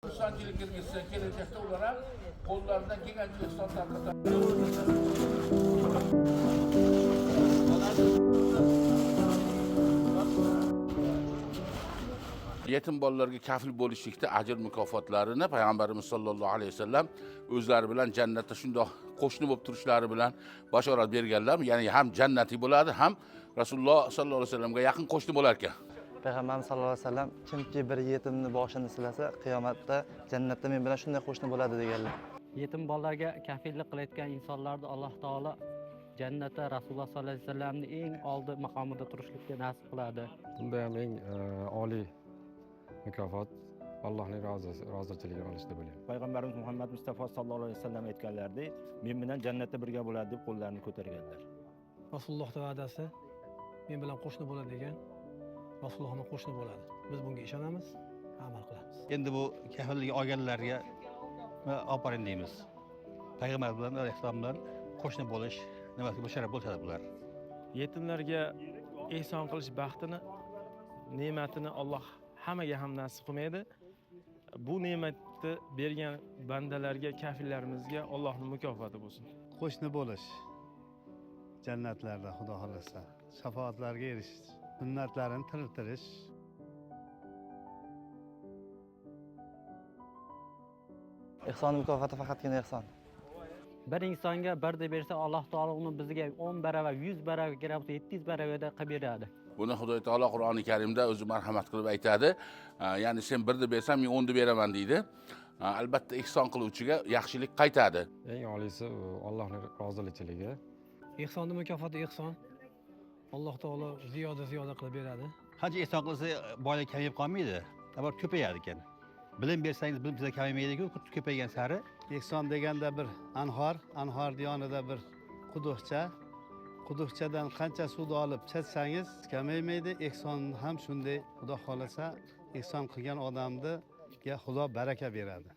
Xursandchilik kirgizsin. Kelajakda ular ham qo'llaridan kelgancha ehson tarqatadi. Yetim bolalarga kafil bo'lishlikda ajr mukofotlarini payg'ambarimiz sollallohu alayhi vasallam o'zlari bilan jannatda shundoq qo'shni bo'lib turishlari bilan bashorat berganlar. Ya'ni ham jannatiy bo'ladi, ham Rasululloh sollallohu alayhi vasallamga yaqin qo'shni bo'lar ekan. Payg'ambarimiz sallallohu alayhi vasallam kimki bir yetimni boshini silasa, qiyomatda jannatda men bilan shunday qo'shni bo'ladi deganlar. Yetim bolalarga kafillik qilayotgan insonlarni Alloh taolo jannatda Rasululloh sollallohu alayhi vasallamning eng oldi maqomida turishlikka nasib qiladi. Bunda ham eng oliy mukofot Allohning rozichiligini olish deb o'ylayman. Payg'ambarimiz Muhammad Mustafa sallallohu alayhi vasallam aytganlaridek, men bilan jannatda birga bo'ladi deb qo'llarini ko'targanlar. Rasulullohning va'dasi men bilan qo'shni bo'ladi degan, Rasulullohni qo'shni bo'ladi. Biz bunga ishonamiz, amal qilamiz. Endi bu kafillik olganlarga ofarin deymiz. Payg'ambar bilan alayhissalom bilan qo'shni bo'lish nimasi musharraf bo'ladi bular. Yetimlarga ehson qilish baxtini, ne'matini Alloh hammaga ham nasib qilmaydi. Bu ne'matni bergan bandalarga, kafillarimizga Allohning mukofoti bo'lsin. Qo'shni bo'lish jannatlarda Xudo xolasa, shafoatlarga erishish, sunnatlarini tiriltirish. Ehson mukofoti faqatgina ehson. Bir insonga bir deb bersa, Alloh taolo uni bizga 10 baravar, 100 baravar kerak bo'lsa 700 baravarda qilib beradi. Buni Xudo taolo Qur'oni Karimda o'zi marhamat qilib aytadi. Ya'ni sen birni bersam, men 10ni beraman deydi. Albatta ehson qiluvchiga yaxshilik qaytadi. Eng oliysi Allohning rozichiligi. Ehsonning mukofoti ehson. Alloh taolo ziyoda ziyoda qilib beradi. Qancha ehson qilsa boylik kamayib qolmaydi, avval ko'payar ekan. Bilim bersangiz bilim sizga kamaymaydi-ku, ko'paygan sari. Ehson deganda bir anhor, anhorning yonida bir quduqcha. Quduqchadan qancha suvni olib chachsangiz kamaymaydi. Ehson ham shunday, Xudo xolasa ehson qilgan odamga Xudo baraka beradi.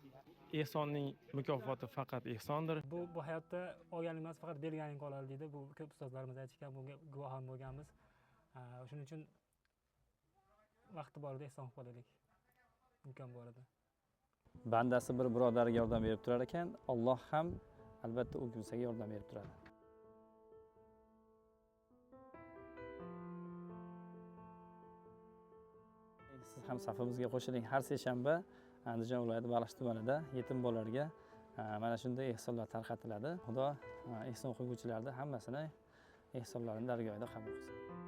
Ehsonning mukofoti faqat ehsondir. Bu hayotda olganing emas, faqat berganing qoladi deydi. Bu ko'p ustozlarimiz aytishgan, bunga guvoh ham bo'lganmiz. Shuning uchun vaqti borida ehson qilib qolaylik. Imkon borida. Bandasi bir birodariga yordam berib turar ekan, Alloh ham albatta u kimsaga yordam berib turadi. Siz ham safimizga qo'shiling. Har seshanba Andijon viloyati Baliqchi tumanida yetim bolalarga mana shunday ehsonlar tarqatiladi. Xudo ehson qilguvchilarni hammasini ehsonlarini dargohida qabul qilsin.